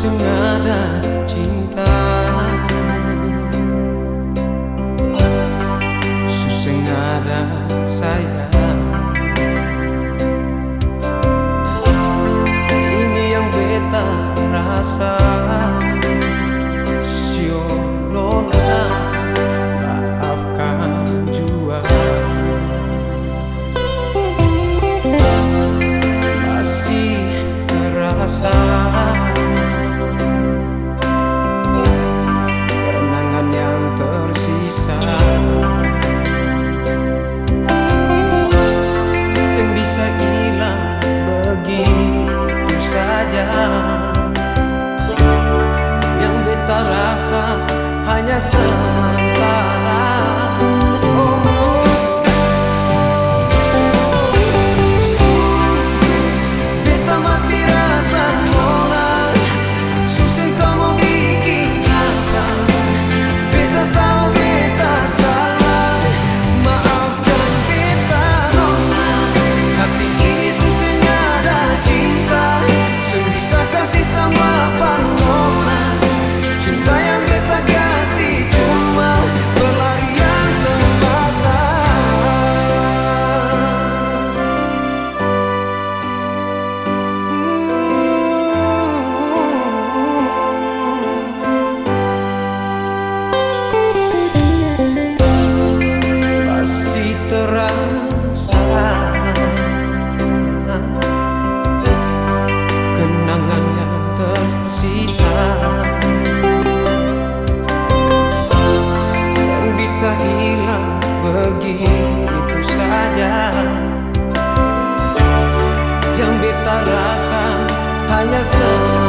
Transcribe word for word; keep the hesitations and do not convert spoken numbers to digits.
Seng ada cinta, su seng ada sayang. Ini yang beta rasa, sio nona maafkan jua. Masih terasa kenangan yang tersisa. Seng bisa hilang begitu saja. Yang beta rasa hanya sementara. Oh, sungguh beta mati rasa nona, su seng tau mo biking apa. Beta tau beta salah, maaf dan beta nona, hati ini su seng ada cinta, seng bisa kasi sama pa nona. Cinta yang beta kasi cuma pelarian semata. Masih terasa kenangan yang tersisa. Seng bisa hilang begitu saja. Yang beta rasa hanya se-